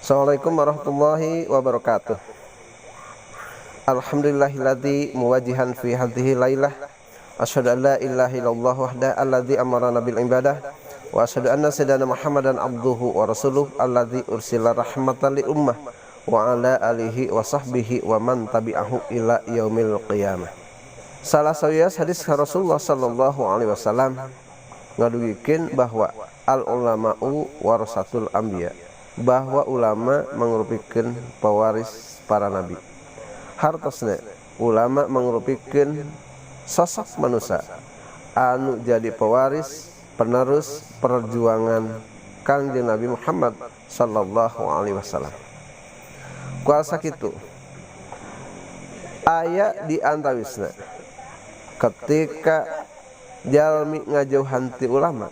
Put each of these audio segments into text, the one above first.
Assalamualaikum warahmatullahi wabarakatuh. Alhamdulillahilladzi muwajihan fi hadhihi lailah. Asyhadu an la ilaha illallah wahda alladzi amarana bil ibadah wa asyhadu anna sayyidana Muhammadan abduhu wa rasuluh alladzi ursila rahmatan lil ummah wa ala alihi wa sahbihi wa man tabi'ahu ila yaumil qiyamah. Salah sawios hadis Rasulullah sallallahu alaihi wasallam ngadugikeun bahwa al ulama'u warasatul anbiya, bahwa ulama mangrupikeun pewaris para nabi. Hartosna ulama mangrupikeun sosok manusia anu jadi pewaris penerus perjuangan Kangjeng Nabi Muhammad sallallahu alaihi wasallam. Kuasa kitu aya di antawisna ketika jalmi ngajauhan ti ulama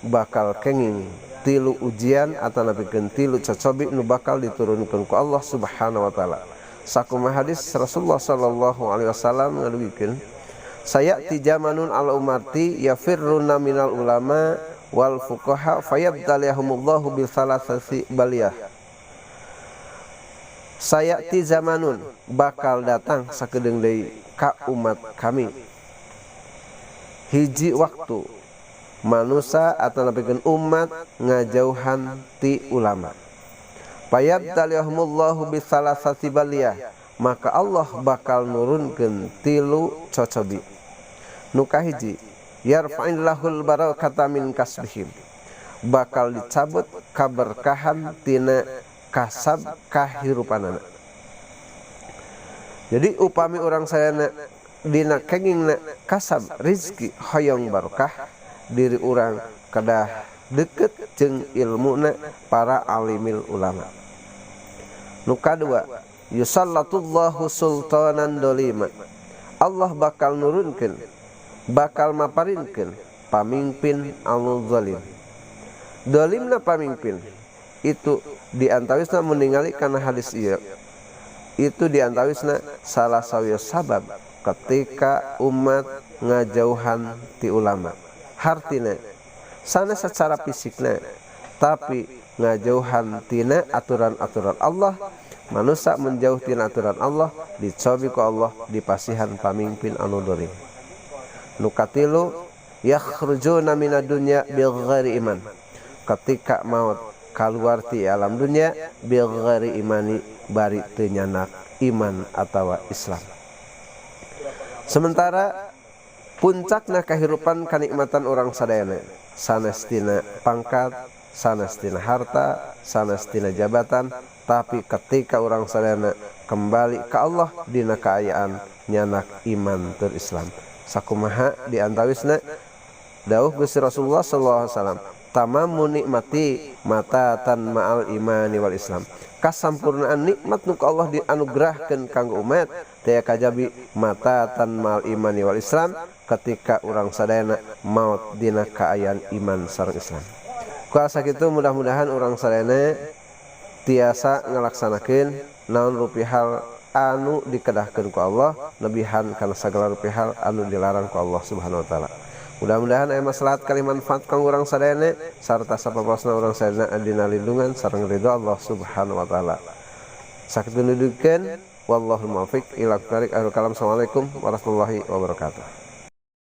bakal kenging tilu ujian atau napikeun tilu cocobi nu bakal diturunkeun ku Allah Subhanahu wa taala. Sakumaha hadis Rasulullah sallallahu alaihi wasallam ngadugikeun, sayati zamanun ala ummati yafirruna minal ulama wal fuqaha fayabtaliyahumullahu bil salasati baliyah. Sayati zamanun, bakal datang sakedeung deui ka umat kami hiji waktu manusia atau napikeun umat ngajauhan ti ulama. Fayabtaliyahumullahu bisalasati baliyah, maka Allah bakal nurunkeun tilu cocobi. Nu kahiji, yarfa'illahul barakata min kasbihim, bakal dicabut kaberkahan tina kasab kahirupanana. Jadi upami urang sayana dina kengingna kasab rizki hoyong barokah, diri urang kedah deket jeung ilmuna para alimil ulama. Nu kadua, yusallatullahu sultanan dolima, Allah bakal nurunkeun, bakal maparinkeun pamimpin anu zalim. Dolimna pamimpin itu diantawisna meningali kana hadis ieu, itu diantawisna salah sawios sabab ketika umat ngajauhan ti ulama. Hartina sana secara fisikna, tapi ngajauhan tina aturan-aturan Allah. Manusia menjauh tina aturan Allah, dicobi ku Allah dipasihan pamimpin anu dolim. Nu katilu, yakhrujuna minad dunya bighairi iman, ketika maut kaluar ti alam dunya bighairi imani, bari teu nyanak iman atawa Islam. Sementara puncakna kahirupan kanikmatan urang sadayana sanes tina pangkat, sanes tina harta, sanes tina jabatan, tapi ketika urang sadayana kembali ke Allah dina kaayaan nyanak iman tur Islam. Sakumaha di antawisna dawuh Gusti Rasulullah sallallahu alaihi wasallam, tamamu nikmati matatan ma'al imani wal Islam, kasampurnaan nikmat nu ku Allah dianugerahkeun kanggo umat teh kajabi matatan ma'al imani wal Islam, ketika urang sadayana maut dina kaayaan iman sareng Islam. Kuasa kitu mudah-mudahan urang sadayana tiasa ngalaksanakeun naon rupi hal anu dikedahkeun ku Allah, nebihan kana sagala rupi hal anu dilarang ku Allah Subhanahu wa taala. Mudah-mudahan aya maslahat kali manfaat kanggo urang sadayana sarta sapaposna urang sadayana dina lindungan sareng ridho Allah Subhanahu wa taala. Sakitu nudukeun, wallahul muwaffiq ila aqwamit thariq. Akhirul kalam, assalamualaikum warahmatullahi wabarakatuh.